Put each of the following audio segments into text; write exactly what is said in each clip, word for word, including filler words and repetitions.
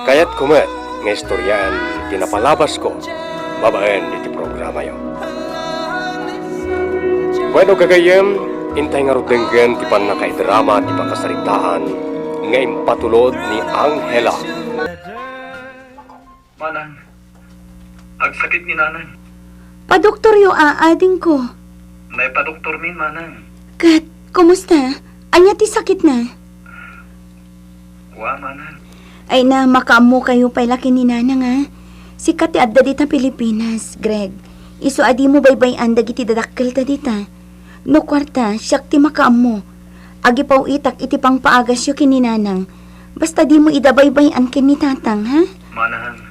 Kayatko met nga istoriaan ti napalabasko babaen iti programayo. Bueno, gagayyem, intay ngarud denggen ti pannakaidrama ti pakasaritaan nga impatulod ni Angela. Manang, agsakit ni Nanang. Padoktoryo a, adingko. Naipadoktormin, Manang. Ket, kumusta? Ania ti sakitna? Kua, Manang. Ay na, makaammokayo pay la ken ni Nanang, a. Sika ti adda dita Pilipinas, Greg. Isu a dimo baybay-an dagiti dadakkelta dita. No kuarta, siak ti makaammo. Agipaw-itak iti pangpaagasyo ken ni Nanang. Basta dimo ida baybay-an ken ni Tatang, ha? Manang,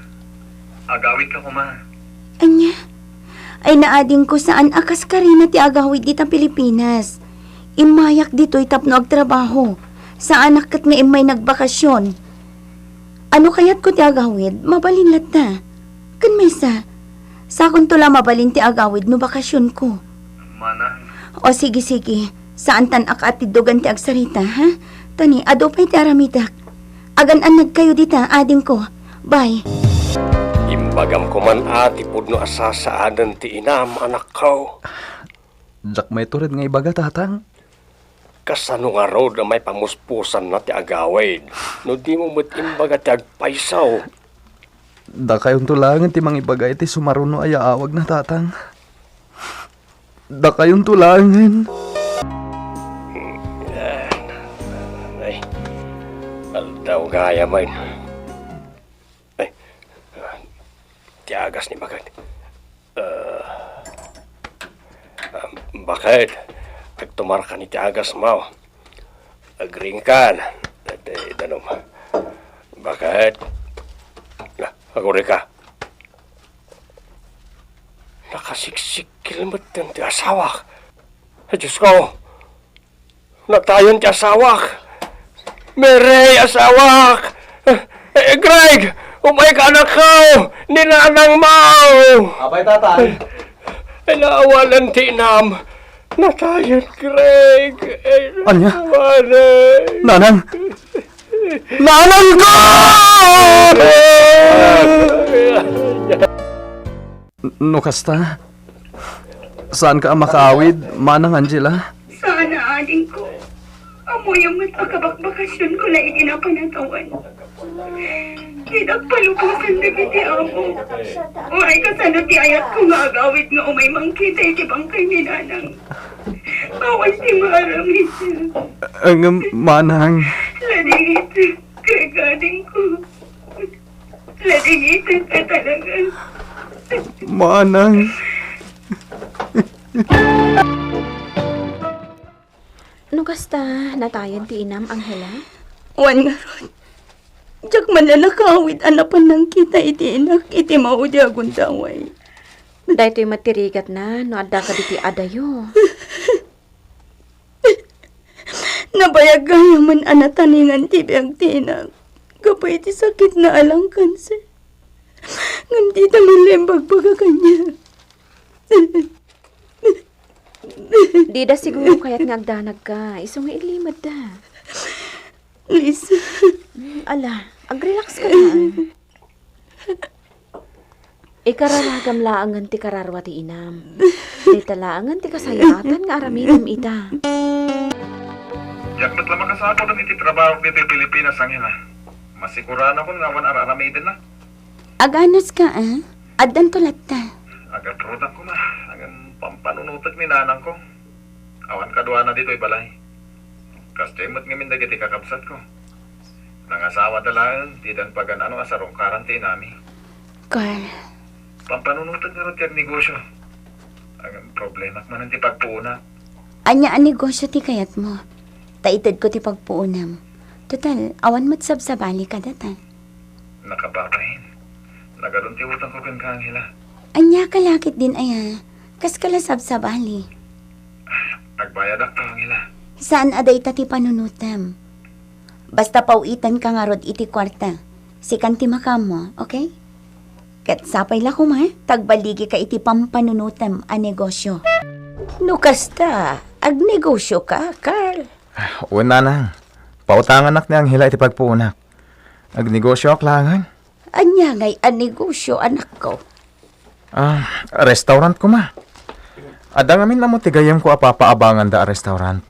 agawidka koma. Ania? Ay, naadingko, saan a kas karina ti agawid dita Pilipinas. Immayak ditoy tapno agtrabaho. Saanak ket nga immay nagbakasyon. Ano kayatko ti agawid? Mabalin latta. Ken maysa, sakonto la mabalin ti agawid no bakasionko. Manang. O, sige, sige. Saantan a kaatiddogan ti agsarita, ha? Tani, adu pay ti aramidek. Agan-annadkayo dita, adingko. Bye. Imbagam koman a ti pudno a sasaanen ti inam, anakko. Diak maitured nga ibaga, Tatang. Kasano ngarud a maipamuspusanna ti agawid no dimo met imbaga ti agpayso? Dakayonto laengen ti mangibaga iti sumaruno a yaawagna, Tatang. Dakayonto laengen. Ay, aldaw gayam. Ay, ti agas ni baket. Ah, ah, baket, agtumarkan iti agasmo. Agriingkan. Dayta danum. Baket. Na, agurika. Nakasiksikil metten ti asawak. Ay, Diosko! Natayen ti asawak! Mary, asawak! Eh, Greg! Umayka, anakko! Ni nanangmo! Apay, tatay? Ay, naawanan ti inam! Natayen, Greg! Ay, ania? Naawanan! Nanang! Nanangko! No kasta, saanka a makaawid, Manang Angela? Saan a, adingko. Ammoyo met a kabakbakasionko la iti napan a tawen. Dinak palubosan dagiti amo. Uray kasano ti ayatko nga agawid nga umay mangkita iti bangkay ni Nanang. Awan ti maaramid. Ngem, Manang. Ladingit, Greg, adingko. Ladingitanka talaga. Manang. No kasta, natayen ti inam, Angela? Wen ngarud, diak man la nakaawid a napan nangkita iti inak iti maudi a gundaway. Daytoy met ti rigatna no addaka ditoy adayo. Nabayag gayamen a nataningan ti biag ti inak gapu iti sakitna a lung cancer. Ngem dita man la imbagbaga kaniak. Dida siguro kayat nga agdanagka, isu nga ilimedda. Lisa. Hmm, ala, agrelax ka na. Ikararagam laengen ti kararua ti inam. Dayta laengen ti kasayaatan nga aramidem ita. Diak met la makasapulen iti trabahok ditoy Pilipinas, Angela. Masiguranakon nga awan ar-aramidenna. Aganuska, a? Addanto latta. Agaprudak koma, ngem pampanunotek ni nanangko. Awan kaduana ditoy balay. Kastoy met ngamin dagiti kakabsatko. Nangasawada laeng, didan pagan-ano a sarungkaran ti inami. Carl. Pampanunotek ngarud ti agnegosio. Ngem problemak manen ti pagpuonak. Ania a negosio ti kayatmo? Ta itedko ti pagpuonam. Total, awan met sabsabali kadata. Nakababain. Nagadun ti utangko kenka, Angela. Ania ka lakit din aya? Kaska la sabsabali. Agbayadakto, Angela. Saan a dayta ti panunotem. Basta paw-itanka ngarud iti kuarta. Sikan ti makaammo, okay? Ket sapay la koma, ta agballigika iti pampanunotem a negosio. No kasta, agnegosioka, Carl? Wen, nanang. Pautanganak ni Angela iti pagpuonak. Agnegosioak laengen. Ania ngay a negosio, anakko? Ah, restaurant koma. Adda ngamin ammo ti gayyemko a papaabanganda a restaurant.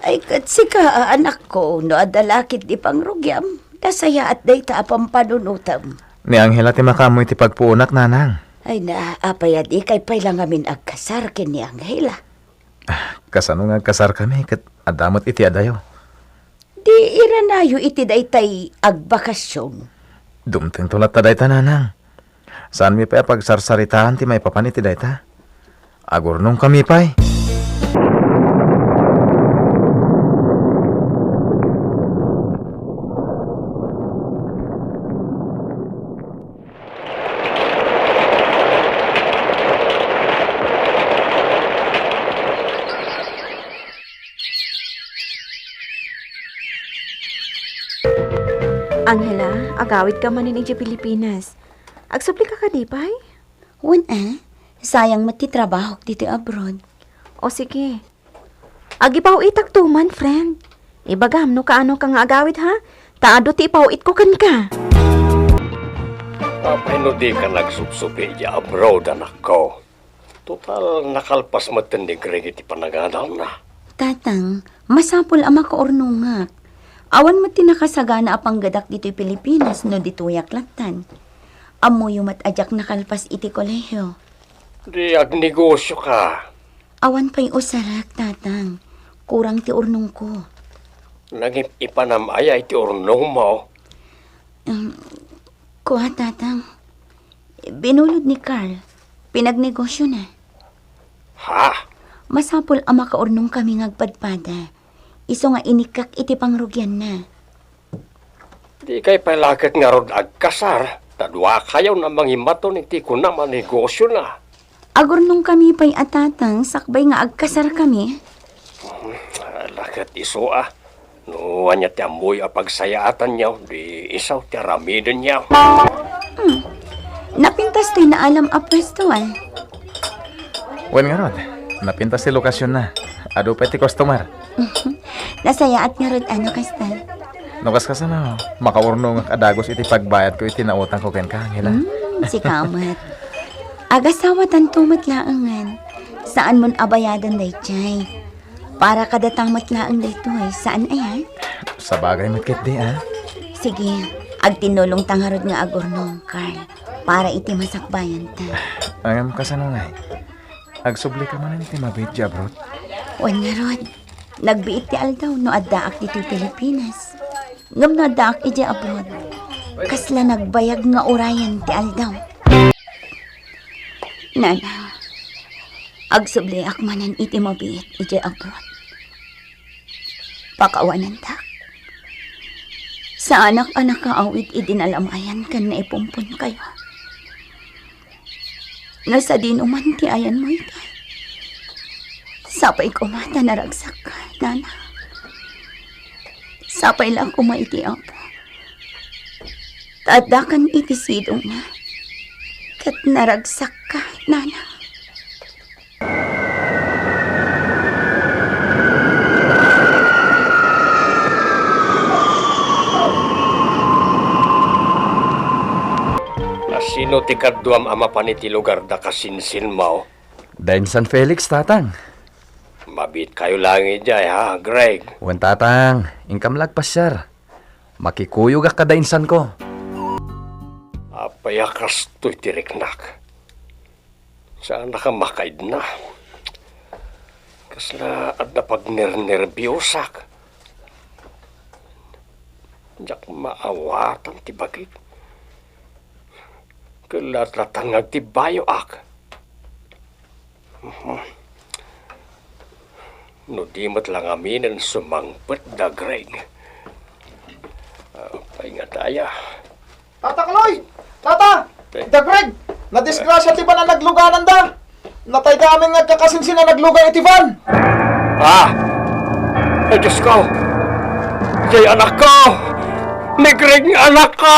Ay, ket sika, a, anakko, no adda la ketdi pangrugiam, nasayaat dayta a pampanunotem. Ni Angela ti makaammo iti pagpuonak, nanang. Ay na, apay a dikay pay la ngamin agkasar ken ni Angela? Ah, kasano nga agkasarkami ket adda met iti adayo? Di iranayo iti daytay agbakasyon. Dumtengto latta dayta, nanang. Saanmi pay a pagsarsaritaan ti maipapan iti dayta. Agurnongkami pay. Angela, agawidka manen idiay Pilipinas. Agsublika kadi pay? Wen a, sayang met ti trabahok ditoy abroad. O sige. Agipaw-itakto man, friend. Ibagam no kaanoka nga agawid, ha? Ta adu ti ipaw-itko kenka. Apay no dika nagsubsubi idiay abroad, anakko? Total, nakalpas metten ni Greg iti panagadalna. Tatang, masapul a makaurnongak. Awan met ti nakasagana a panggedak ditoy Pilipinas no ditoyak lattan. Ammoyo met a diak nakalpas iti kolehio. Di agnegosioka. Awan pay usarek, Tatang. Kurang ti urnongko. Nangip-ipanam aya iti urnongmo? Em, kua, Tatang. Binulod ni Carl. Pinagnegosiona. Ha? Masapul a makaurnongkami nga agpadpada. Isu nga inikkak iti pangrugianna. Dikay pay la ket ngarud agkasar, ta duakayon a mangimaton iti kunam a negosiona. Agurnongkami pay a, Tatang, sakbay nga agkasarkami. Ala ket isu a. No ania ti ammoyo a pagsayaatanyo, di isu ti aramidenyo. Hmm. Napintas toy naalam a puesto, a. Wen ngarud, napintas ti lokasionna. Adu pay ti customer. Nasayaat ngarud a no kasta. No kaskasano, makaurnongak a dagus iti pagbayadko iti nautangko kenka, Angela. Hmm, sika met. Agasawatanto met laengen. Saanmon a bayadan daydiay. Para kadata met laeng daytoy, saan aya? Sabagay met ketdi, a. Sige, agtinnulongta ngarud nga agurnong, Carl, para iti masakbayanta. Ngem kasano ngay? Agsublika manen iti mabiit idiay abroad? Wen ngarud, nagbiit ti aldaw no addaak ditoy Pilipinas. Ngem no addaak idiay abroad, kasla nagbayag nga urayen ti aldaw. Nana, agsubliak manen iti mabiit idiay abroad. Pakawanandak. Saanak a nakaawid idi nalamayan ken naipumponkayo. No sadino man ti ayanmo ita, sapay koma ta naragsak, nana. Sapay la koma iti Apo. Ta addakan iti sidongna, ket naragsak, nana. Asino ti kaduam a mapan iti lugarda kasinsinmo? Dain San Felix, Tatang. Mabiitkayo laeng idiay, ha, Greg? Wen, Tatang. Inkam la agpasiar. Makikuyogak kada insanko. Apay a kastoy ti riknak? Saanak a makaidna. Kasla adda pagnernerbiosak. Diak maawatan ti bagik. Ket latlatan nga agtibbayoak. No di met la ngaminen sumangpet da Greg. Apay nga daya? Tata Kaloy! Tata! Eh. Da Greg! Nadisgrasya ti van a naglugananda! Natayda amin nga agkakasinsin a naglugan iti van! Ah! Ay, Diyos ko! Jay, anakko! Ni Greg nga anakko!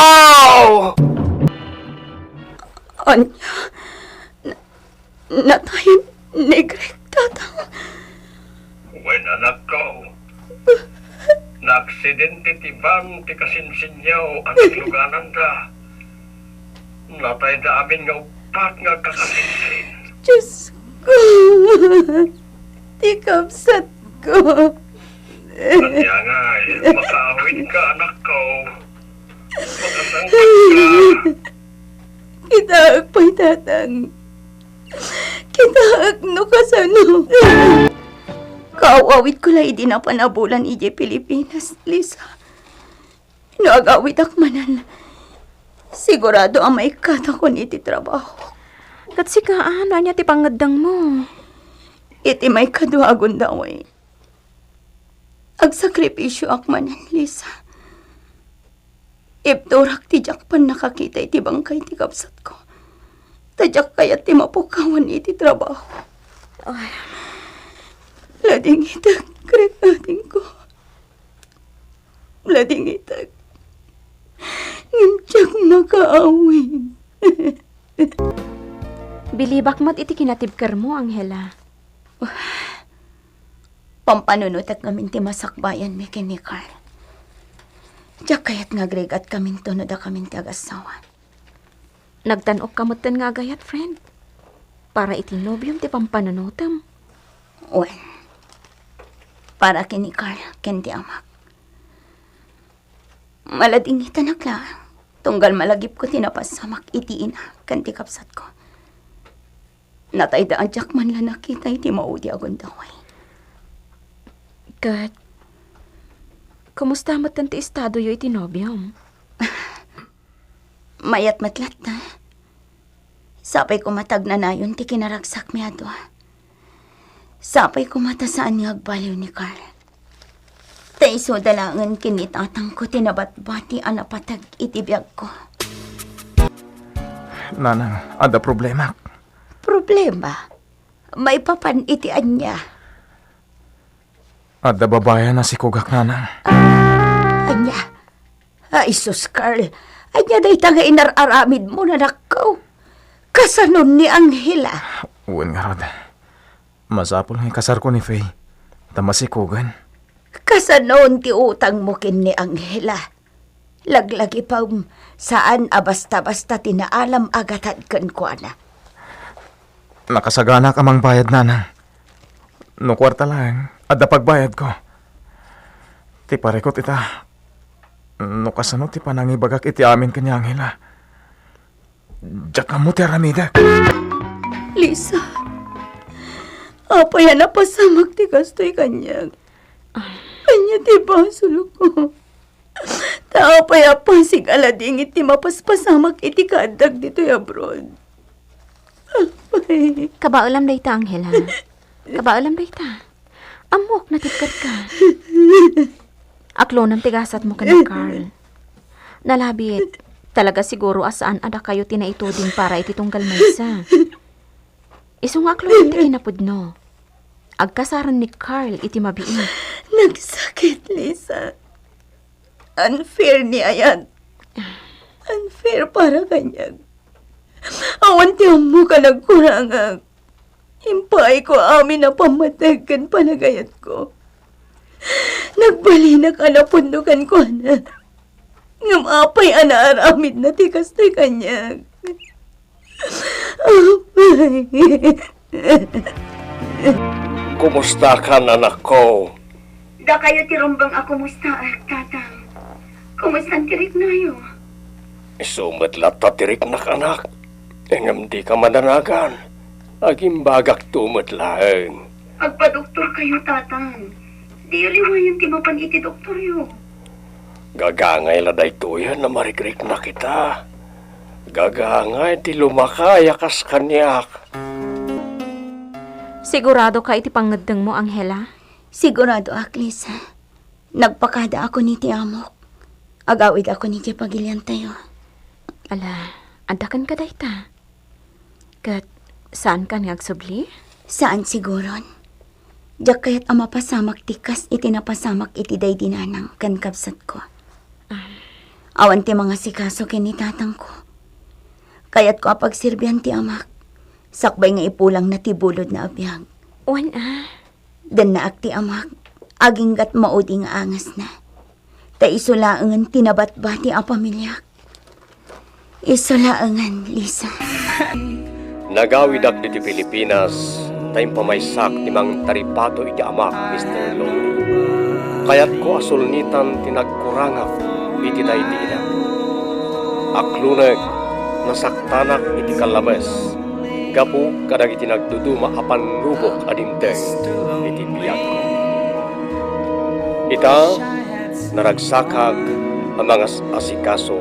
Ania? Natay ni Greg, Tatang. Wen, anakko. Naaksidente ti van ti kasinsinyo a naglugananda. Natayda amin nga uppat nga agkakasinsin. Diyos ko, ti kabsat ko. Ania ngay, makaawidka, anakko. Makasangpet ka. Kitaek pay, Tatang. Kitaek no kasano. Kaaw-awidko la idi napan a bulan idiay Pilipinas, Lisa. No agawidak manen, sigurado a maikkatakon iti trabaho. Ket sika, a, no ania ti pangngeddengmo? Iti maikadua a gundaway, agsakripisioak manen, Lisa. Ibturak ti diak pannakakita iti bangkay ti kabsatko. Ta diak kayat ti mapukawan iti trabaho. Ay. Ladingitek, Greg, adingko. Ladingitek. Ngem diak makaawid. Bilibak met iti kinatibkermo, Angela. Pampanunotek ngamin ti masakbayanmi ken ni Carl. Diak kayat nga agrigatkaminto no dakamin ti agassawa. Nagtan-okka metten nga agayat, friend. Para iti nobiom ti pampanunotem. Wen, para ken ni Carl ken ti amak. Maladingitanak la, tunggal malagipko ti napasamak iti ina ken ti kabsatko. Natayda a diak man la nakita iti maudi a gundaway. Ket, kumusta metten ti estadoyo iti nobiom? Mayat met latta. Sapay koma ta agnanayon ti kinaragsakmi a dua. Sapay koma ta saan nga agbaliw ni Carl. Ta isuda laengen ken ni tatangko ti nabatbati a napateg iti biagko. Nanang, adda problemak. Problema? Maipapan iti ania? Adda babai a nasikogak, nanang. Ania? Ay, sus, Carl. Ania dayta nga inar-aramidmo, anakko? Kasanon ni Angela? Wen ngarud. Masapul nga ikasarko ni Faye. Ta masikogen. Kasanon ti utangmo ken ni Angela? Laglagipem, saan a basta-basta ti naalam a gatad kenkuana. Nakasaganak a mangbayad, nanang. No kuarta laeng, adda pagbayadko. Ti parikut ita, no kasano ti panangibagak iti amin ken ni Angela. Diak ammo ti aramidek. Lisa, apay a napasamak ti kastoy kaniak? Ania ti basolko? Ta apay a pasig a ladingit ti mapaspasamak iti kaaddak ditoy abroad? Apay. Kabaelam dayta, Angela. Kabaelam dayta. Ammok, natibkerka. Aklonem ti gasatmo ken ni Carl. Nalabit, talaga siguro a saan a dakayo ti naituding para iti tunggal maysa. Isu nga aklonem ti kinapudno. Agkasaren ni Carl iti mabiit. Nagsakit, Lisa. Unfair ni ayat. Unfair para kaniak. Awan ti ammok a nagkurangak. Impaayko amin a pammateg ken panagayatko. Nagbalinak a napudno kenkuana. Ngem apay a naaramidna ti kastoy kaniak? Apay. Kumustakan, anakko? Dakayo ti rumbeng a kumustaak, Tatang. Kumustan ti riknayo? Isu met latta ti riknak, anak. Ngem dika madanagan. Agimbagakto met laeng. Agpadoktorkayo, Tatang. Diyo liwayen ti mapan iti doktoryo. Gagangay la daytoyen a marikriknak ita. Gagangay ti lumakay a kas kaniak. Siguradoka iti pangngeddengmo, Angela? Siguradoak, Lisa. Nagpakadaakon iti amok. Agawidakon iti pagiliantayo. Ala, adda kenka dayta? Ket saanka nga agsubli? Saan siguron. Diak kayat a mapasamak ti kas iti napasamak iti daydi nanang ken kabsatko. Ah. Awan ti mangasikaso ken ni tatangko. Kayatko a pagserbian ti amak, sakbay nga ipulangna ti bulodna a biag. Wen a. Dennaak ti amak, aginggat maudi nga angasna. Ta isu laengen ti nabatbati a pamiliak. Isu laengen, Lisa. Nagawidak ditoy Pilipinas, ta impamaysak ti mangtaripato iti amak, Mister Lonely. Kayatko a sulnitan ti nagkurangak iti daydi ina. Akloneg, nasaktanak iti kallabes gapu kadagiti nagduduma a pannubok a dimteng iti biagko. Ita, naragsakak a mangas-asikaso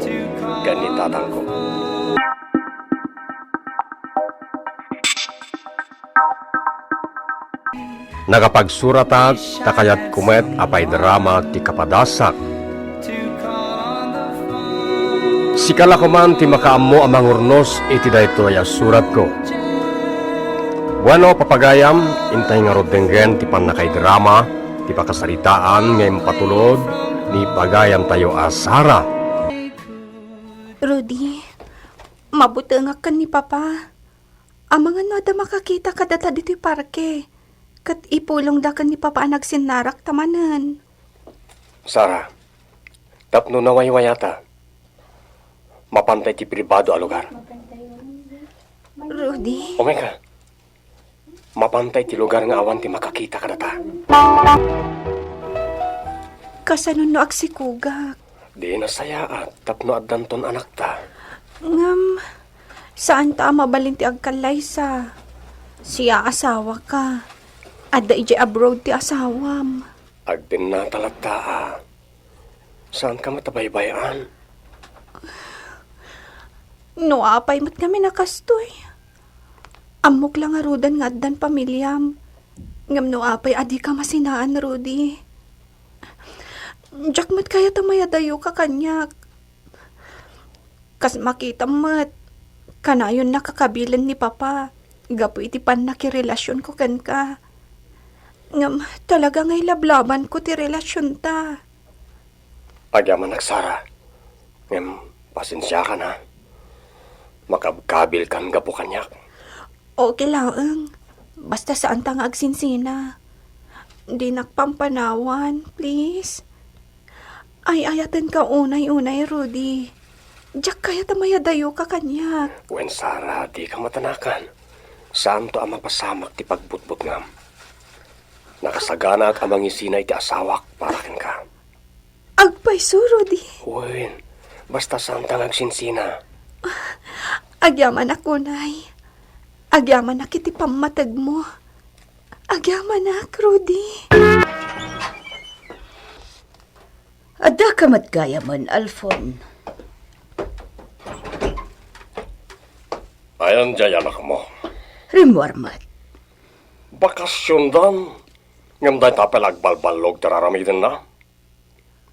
ken ni tatangko. Nakapagsuratak ta kayatko met a paidrama ti kapadasak. Sika la koman ti makaammo a mangurnos iti daytoy a suratko. Bueno, papagayam, intay ngarud denggen ti pannakaidrama ti pakasaritaan nga impatulod ni pagayamtayo a Sara. Rudy, mabutengak ken ni Papa. Amangan no adda makakita kadata ditoy parke, ket ipulongda ken ni Papa a nagsinnarak ta manen. Sara, tapno nawaywayata, mapanta iti pribado a lugar. Rudy? Umay ka. Mapanta iti lugar nga awan ti makakita kadata. Kasano no agsikugak? Di nasayaat tapno addanton anakta. Ngem, saanta a mabalin ti agkallaysa. Siak, asawaka. Adda idiay abroad ti asawam. Agdennata latta a. Saanka met a baybay-an? No apay met ngamin a kastoy. Ammok la ngaruden nga addan pamiliam. Ngem no apay a dika masinaan, Rudy. Diak met kayat a mayadayoka kaniak. Kas makitam met, kanayonnaka kabilen ni Papa gapu iti pannakirelasionko kenka. Ngem talaga nga ilablabanko ti relasionta. Agyamanak, Sara. Ngem pasensiakan, a. Makabkabilkan gapu kaniak. Okay laeng. Basta saanta nga agsinsina. Dinak pampanawan, please. Ay-ayatenka unay-unay, Rudy. Diak kayat a mayadayoka kaniak. Wen, Sara, dika matanakan. Saanto a mapasamak ti pagbutbutngam. Nakasaganaak a mangisina iti asawak para kenka. Agpayso, Rudy. Wen, basta saanta nga agsinsina. Agyamanak unay. Agyamanak iti pammategmo. Agyamanak, Rudy. Addaka met gayamen, Alfon. Ayan diay anakmo? Rimmuar met. Bakasiondan, ngem dayta pay la agbalballog ti raramidenna.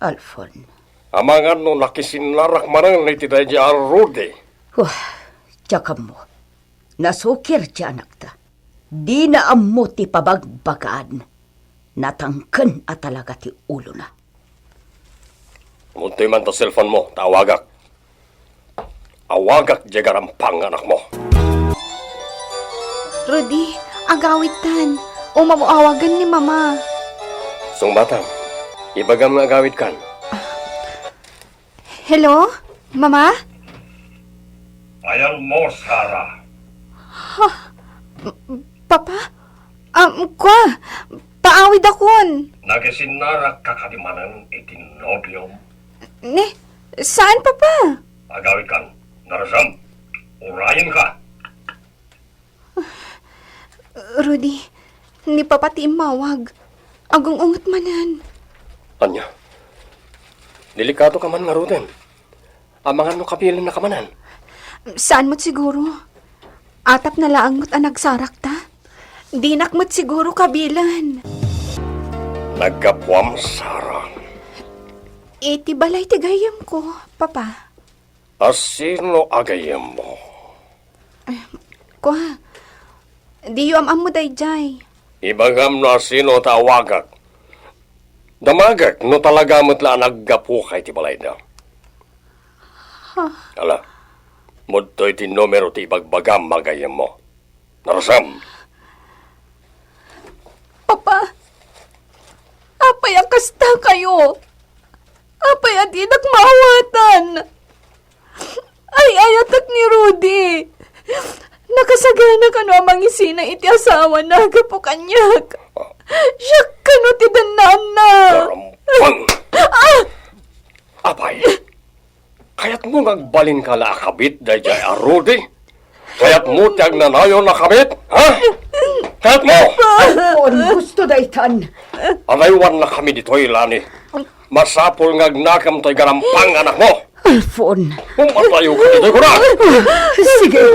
Alfon. Amangan no nakisinnarak manen iti daydi a Rudy. Wah, diak ammo. Nasukir ti anakta. Dina ammo ti pabagbagaan. Natangken a talaga ti ulona. Umudtoy man ta cellphone mo, ta awagak. Awagak diay garampang nga anakmo. Rudy, agawidtan. Umamo awagen ni Mama. Sungbatam, ibagam nga agawidkan. Hello? Mama? Ayanmo, Sara? Ha? Papa? Um, kua, paawidakon. Nakisinnarakka kadi manen iti nobiom? Ne, saan, Papa? Agawidkan, narasam. Urayenka. Rudy, ni Papa ti immawag. Agung-unget manen. Ania? Delikadoka man ngaruden. Amangan no kabilennaka manen. Saan met siguro. Atapna laeng met a nagsarakta. Dinak met siguro kabilen. Naggapuam, Sara. Iti balay ti gayyemko, Papa. A sino a gayyemmo? Kua, diyo am-ammo daydiay. Ibagam no a sino ta awagak. Damagek no talaga met la a naggapuka iti balayda. Ha? Ala, mudtoy ti numero ti ibagbagam a gayyemmo. Narasam! Papa, apay a kasta kayo? Apay a didak maawatan? Ay-ayatek ni Rudy. Nakasagana kano a mangisina iti asawana gapu kaniak. Siak kano ti dannaanna. Karampang! Ah! Apay, kayatmo nga agbalinka la a kabit daydiay a Rudy? Kayatmo ti agnanayon a kabit, ha? Kayatmo? Alfon, gusto daytan. Adaywannakami ditoy, Lani. Masapul nga agnakem toy garampang nga anakmo. Alfon. Umatayo ka ditoy, kuna! Sige.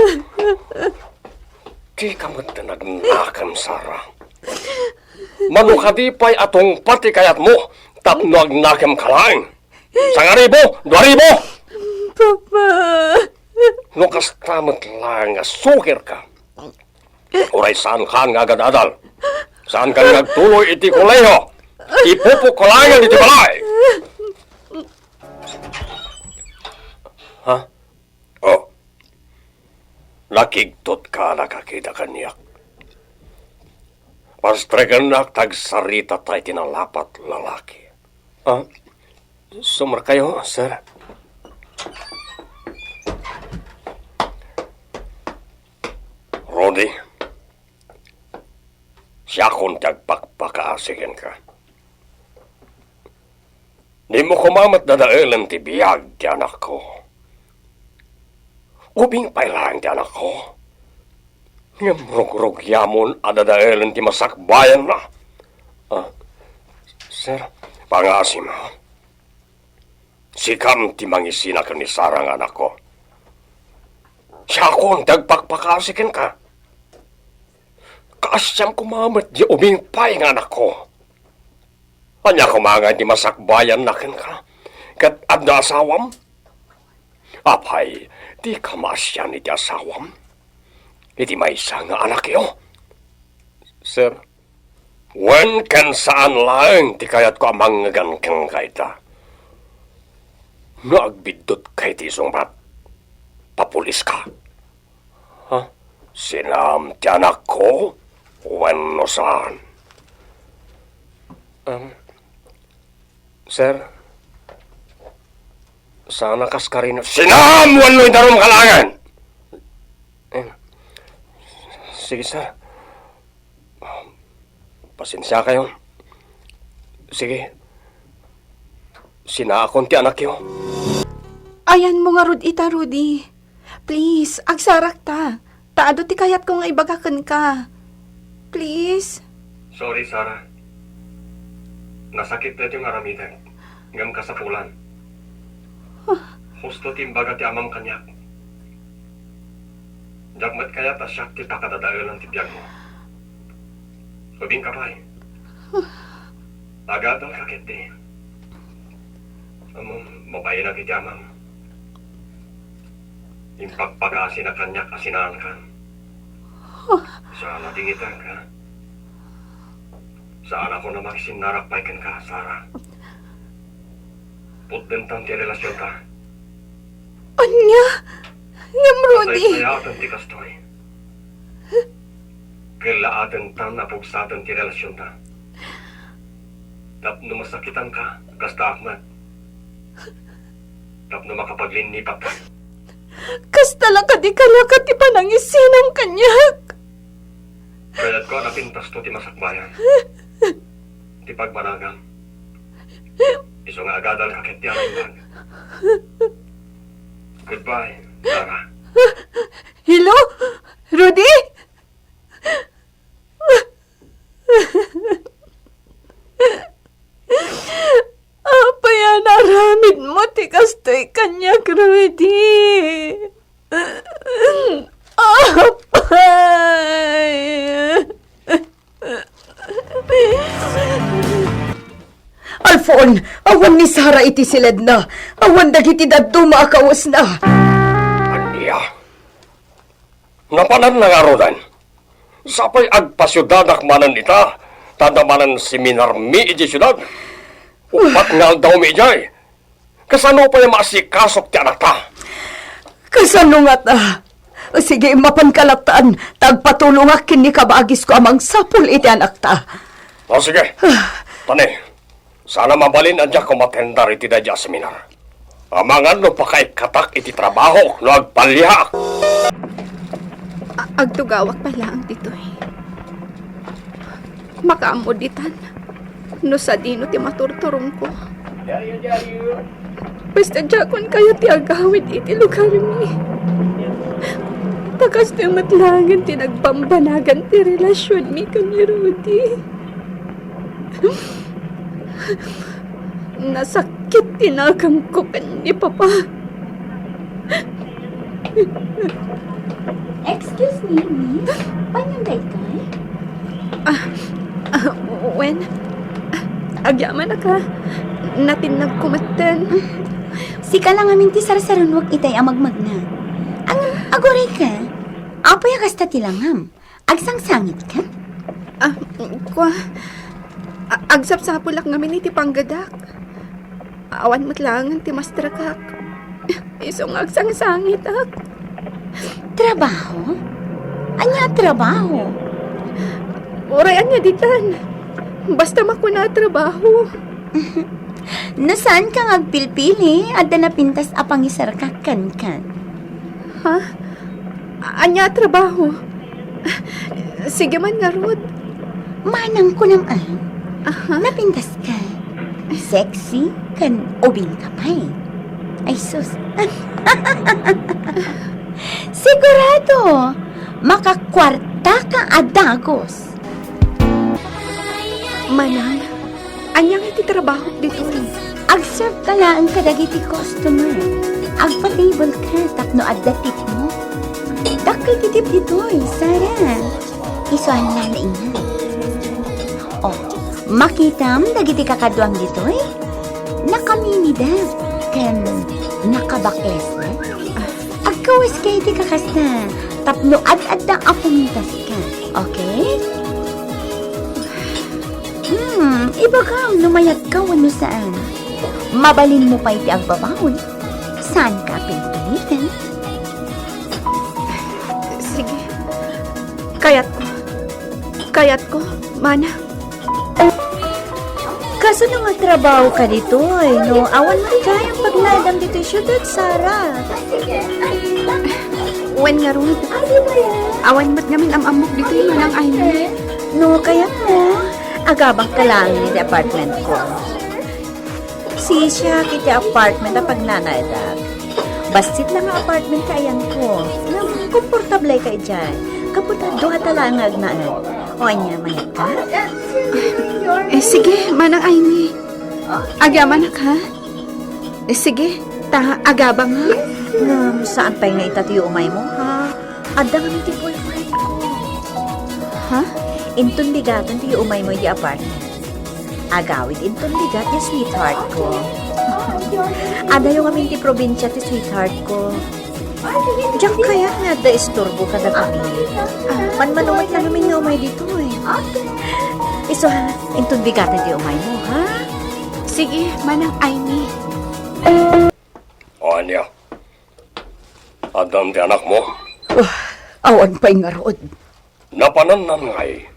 Dika met nagnakem, Sara. Mano kadi pay a tungpa ti kayatmo tapno agnakem ka laeng? Sangaribu, duaribu! Papa. No kasta met laeng nga sukirka, uray saankan nga agadadal. Saankan nga agtuloy iti kolehiyo. Ipupokko laeng iti balay. Ha? Oh. Nakigtotka a nakakita kaniak. Pastrekennak ta agsarita ta iti nalapat lalaki. Ah, sumarkayo, sir. Rudy, siakon ti agpakpakaasi kenka. Dimo koma met dadaelen ti biag ti anakko. Ubing pay laeng ti anakko. Ngem rugrugyaman a dadaelen ti masakbayanna. Ah, sir, pangaasim. Sikam ti mangisina ken ni Sara nga anakko. Siakon ti agpakpakaasi kenka. Kaasiam koma met di ubing pay nga anakko. Ania koma ngay ti masakbayanna kenka? Ket adda asawam? Apay, dika maasian iti asawam? Iti maysa nga anakyo? Sir, wen ken saan laeng ti kayatko a mangngegan kenka ita. No agbiddutka iti isungbat, papuliska. Ha? Sinam ti anakko wenno saan? Um, sir, saan a kaskarina. Sinam wenno idarum ka laengen! Eh, sige, sir. Pasensiakayo. Sige. Sinaakon ti anakyo. Ayanmo ngarud ita, Rudy. Please, agsarakta. Ta adu ti kayatko nga ibaga kenka. Please. Sorry, Sara. Nasakit daytoy nga aramidek. Ngem kasapulan. Husto ti imbaga ti amam kaniak. Diak met kayat a siak ti pakadadaelan ti biagmo. Ubingka pay. Agadalka ketdi. Ammom, mabainak iti amam. Impakpakaasina kaniak a sinaankan. Saan a dingitangka. Saanakon a makisinnarak pay kenka, Sara. Puddentan ti relasionta. Ania? Ngem, Rudy. Masaysayaatan ti kastoy. Kellaatan tan a pugsaten ti relasionta. Tapno masakitanka, kastaak met. Tapno makapaglinnipatka. Kasta la kadi kalaka ti panangisinam kaniak? Kayatko a napintasto ti masakbayan. Ti pagmanagam. Isu nga agadalka ketdi a naimbag. Goodbye, Sara. Hello? Rudy? Apay a naaramidmo ti kastoy kaniak, Rudy? Apay! Alfon, awan ni Sara iti siledna. Awan dagiti dadduma a kawesna. Ania? Napananna ngaruden? Sapay agpasiudadak manen ita, ta adda manen seminarmi idiay siudad. Uppat nga aldawmi idiay. Kasano pay a maasikasok ti anakta? Kasano ngata? Sige, mapanka lattan, ta agpatulongak ken ni kabagisko a mangsapul iti anakta. O, sige. Tani, Sana mabalin a diak umatendar iti daydiay a seminar. Amangan no pakaikkatak iti trabahok no agpaliaak. A-, agtugawak pay laeng ditoy. Makaammo ditan no sadino ti maturturongko. Basta diakon kayat ti agawid iti lugarmi. Ta kastoy met laengen ti nagbambanagan ti relasionmi ken ni Rudy. Nasakit ti naganko ken ni Papa. Excuse me, miss. Panyam daytoy? Ah, ah, wen. Ah, agyamanak a. Natinnagko metten. Sika la ngamin ti sarsarunok itay a magmagna. Ngem, agurayka. Apay a kasta ti langam? Agsangsangitka? Ah, kua, a-, agsapsapulak ngamin iti panggedak. Awan met laengen ti mastrekak. Isu nga agsangsangitak. Trabaho? Ania a trabaho? Uray ania ditan. Basta makuna a trabaho. No saanka nga agpilpili, adda napintas a pangisarkak kenka. Ha? Ania a trabaho? Sige man ngarud. Manang kunam a. Aha. Napintaska. Sexy ken ubingka pay. Ay sus. Sigurado, makakwartaka a dagus. Manang, ania nga iti trabahok ditoy? Agserve ka laeng kadagiti customer. Agpa-table ka tapno adda tipmo. Dakkel ti tip ditoy, Sarah. Isuan la naingat. Oh, makitam dagiti kakaduam ditoy? Nakaminida ken nakabaklesda. Agkawaska iti kakasta tapno ad-adda a pumintaska. Okay? Hmm, ibagam no mayatko wenno saan. Mabalinmo pay ti agbabaon. Saanka a pilpilitan. Sige. Kayatko. Kayatko, mana. Kasano nga trabaho ka ditoy? No, awan met kayam pagnaedam ditoy siudad, Sarah. Wen ngarud. Awan met ngamin am-ammok ditoy, Manang Aimee. No, kayatmo, agabangka laeng iti apartmentko. Sisiak iti apartment a pagnanaedak. Bassit la nga apartment ti ayanko. Ngem komportableka idiay. Gapu ta duata laeng nga agnaed. O ania, mayat ka? Eh, sige, Manang Aimee. Agyamanak, ha? Eh, sige, ta agabangak. Ngem, saan pay nga ita ti umaymo, ha? Adda ngamin ti boyfriendko. Ha? Inton bigaten ti umaymo iti apartment. Agawid inton bigat ti sweetheartko. Adayo ngamin ti probinsia ti sweetheartko. Diak kayat nga adda istorbo kadagami. Manmano met la ngamin nga umay ditoy. Isu ha, inton bigaten ti umaymo, ha? Sige, Manang Aimee. O, ania? Addam ti anakmo? Ah, awan pay ngarud. Napanannan ngay?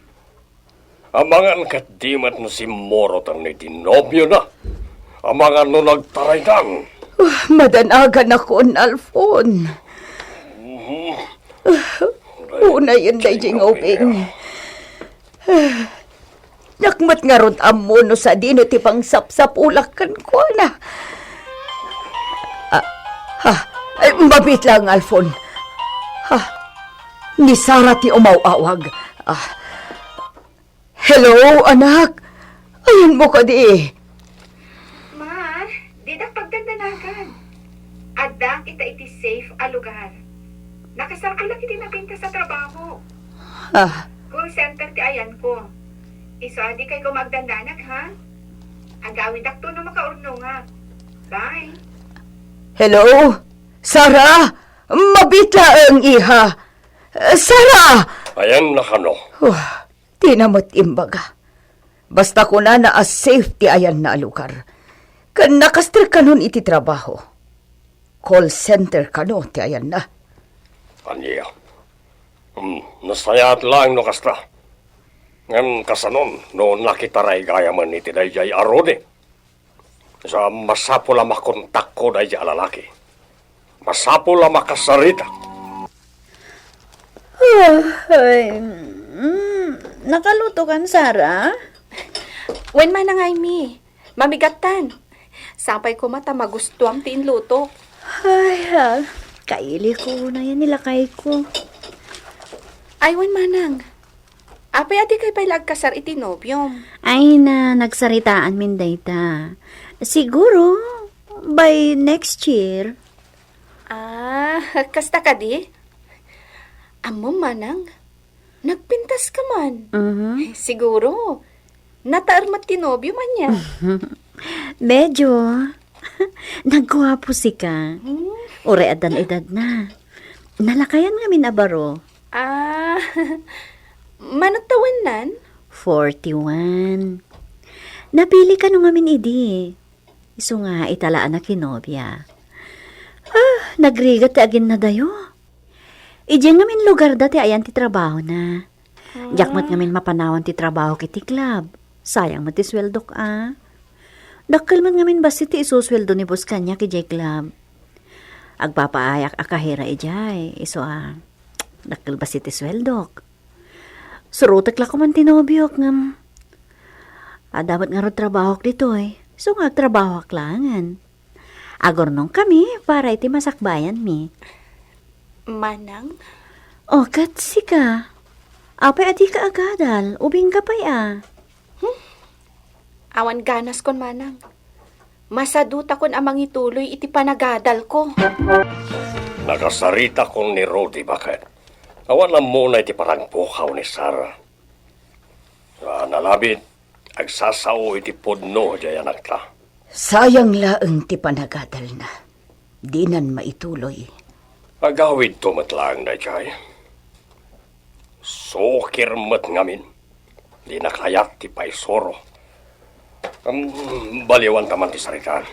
Amangan ket di met no simmuroten iti nobiona. Amangan no nagtaraydan. Ah, madanaganakon, Alfon. Mhm. Ah, unayen daydiay nga ubing. Ah, diak met ngarud ammo no sadino ti pangsapsapulak kenkuana. Ah, ha? Ay, mabiit laeng, Alfon. Ha? Ni Sarah ti umaw-awag. Ah. Hello, anak. Ayanmo kadi? Ma, didak pagdandanagan. Addaak ita iti safe a lugar. Nakasarkolak iti napintas a trabaho. Ah. Call center ti ayanko. Isu a dikay koma agdandanag, ha? Agawidakto no makaurnongak. Bye. Hello? Sarah? Mabiit laeng, iha. Sarah! Ayanna kano? Wah, dina met imbaga. Basta kunana a safe ti ayanna a lugar. Ken nakastrek kanon iti trabaho. Call center kano ti ayanna. Ania? Hmm, nasayaat laeng no kasta. Ngem kasanon no nakitaraygayamen iti daydiay a Rudy? Sa masapul a makontakko daydi a lalaki. Masapul a makasaritak. Ah, ay, mm, nakalutokan, Sarah? Wen, Manang Aimee, mamigattan. Sapay koma ta magustuam ti inlutok. Ay, ah, kaili ko unay a nilakayko. Ay, wen, Manang. Apay a dikay pay la agkasar iti nobiom? Ay na, nagsaritaanmin dayta. Siguro, by next year. Ah, kasta kadi? Ammom, Manang, nagpintaska man. Mhm. Siguro, nataer met ti nobiom ania. Medyo. Nagguapo sika. Hmm? Uray addan edadna. Nalakayan ngamin a baro. Ah, mano tawennan? Forty-one. Napili kano ngamin idi. Isu nga ita la a nakinobia. Ah, nagrigat ti aginnadayo. Idiay ngamin lugarda ti ayan ti trabahona. Diak met ngamin mapanawan ti trabahok iti club. Sayang met ti sueldok a. Dakkel met ngamin bassit ti isusueldo ni Boss kaniak idiay club. Agpapaayak a kahera idiay, isu a dakkel bassit ti sueldok. Surotek la koman ti nobiok, ngem adda met ngarud trabahok ditoy, isu nga agtrabahoak laengen. Agurnongkami para iti masakbayanmi. Manang? O, ket sika? Apay a dika agadal? Ubingka pay a. Hmm? Awan ganaskon, Manang. Masadutakon a mangituloy iti panagadalko. Nakasaritakon ni Rudy, baket. Awan ammona iti parangpukaw ni Sarah. Ah, nalabit, agsasao iti pudno diay anakta. Sayang laeng ti panagadalna. Dinan maituloy. Agawidto met laeng daytoy. Sukir met ngamin. Dina kayat ti paisuro. Am, baliwanta man ti sarita.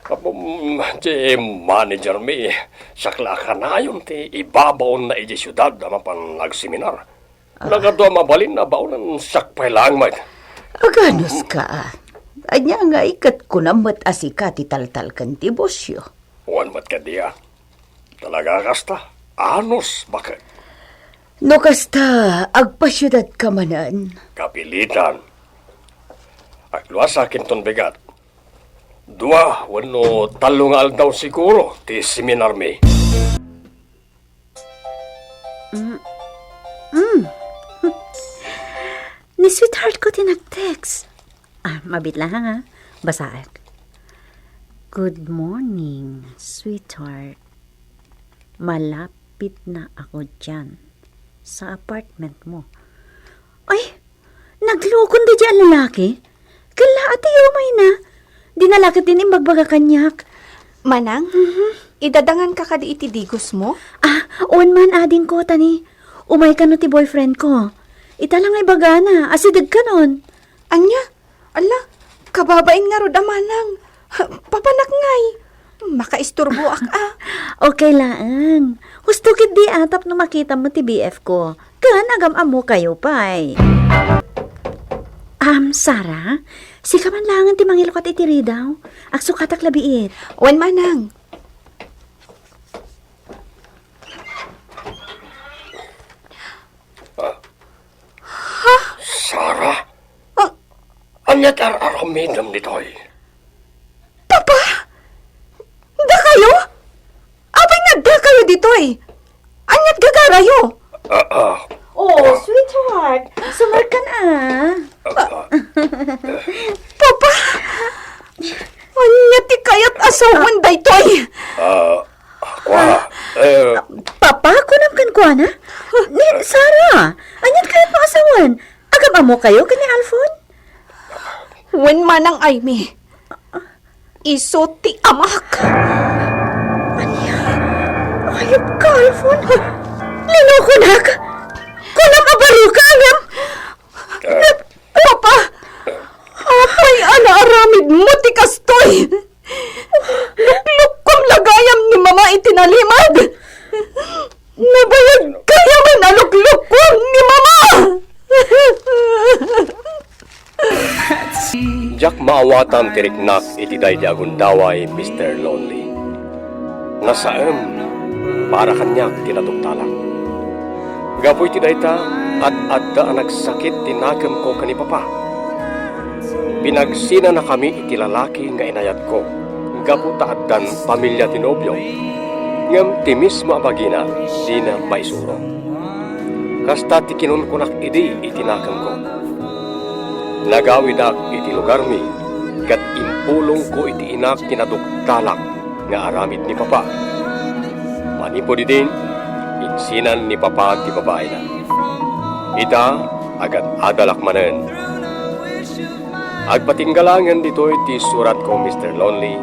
Am, ti managermi, siak la a kanayon ti ibabaonna idiay siudad a mapan agseminar. Ah. Nagadu a mabalin a baonen, siak pay laeng met. Aganuska, a. Ania ngay ket kunam met a sika ti taltalken ti Bosio? Wen met kadi a. Talaga kasta? Anus, baket. No kasta, agpasiudadka manen. Kapilitan. Agluasak inton bigat. Dua wenno tallo nga aldaw siguro ti seminarmi. Mm. Mm. Ni sweetheart ko ti nag-text. Ah, mabiit lang, ha. Basaek. "Good morning, sweetheart. Malapit na ako diyan sa apartment mo." Ay, naglukon daydi a lalaki? Kella, ati, umay na. Dina la ket din imbagbaga kaniak. Manang, mhm, idadanganka kadi iti digos mo? Ah, wen man, adingko, tani. Umay kano ti boyfriend ko. Ita la nga ibagana, asideg kanon. Ania? Ala, kababain ngarud a manang. Papanak ngay. Makaisturboak a. Okay laeng. Husto ketdi a tapno makitam met ti B F ko. Ken agam-ammokayo pay. Am, Sarah, sika man laengen ti mangilukat iti ridaw. Agsukatak la biit. Wen, manang. Ah. Ha? Sarah? Ah. Ania ti ar-aramidem ditoy? Papa? Dakayo? Apay nga dakayo ditoy? Ania ti gagarayo? Ah, ah. Oh, sweetheart. Sumarkan a. Ah, ah. Papa! Ania ti kayat a sawen daytoy? Ah, Kua, eh. Papa, kunam kenkuana? Ni Sarah, ania ti kayatmo a sawen? Agam-ammokayo ken ni Alfon? Wen, manang Aimee. Isu ti amak. Ania? Ayup ka, Alfon. Linukonak. Kunam a baroka, ngem. Eh. Papa! Apay a naaramidmo ti kastoy? Luklukkom la gayam ni Mama iti nalimed! Nabayag gayamen a luklukkom ni Mama! Diak Maawatan ti riknak iti daydi a gundaway, Mister Lonely. Nasaem, para kaniak ti naduktalak. Gapu iti dayta, ad-adda a nagsakit ti nakemko ken ni Papa. Pinagsinanakami iti lalaki nga inayatko gapu ta addan pamilia ti nobio, ngem ti mismo a bagina dina maisuro. Kasta ti kinunkunak idi iti nakemko. Nagawidak iti lugarmi ket impulongko iti inak ti naduktalak nga aramid ni Papa. Manipud idin, insinan ni Papa ti babaina. Ita, agad-adalak manen. Agpatinggalangen ditoy ti suratko, Mister Lonely.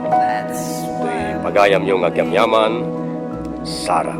Toy pagayamyo nga agyamyaman, Sarah.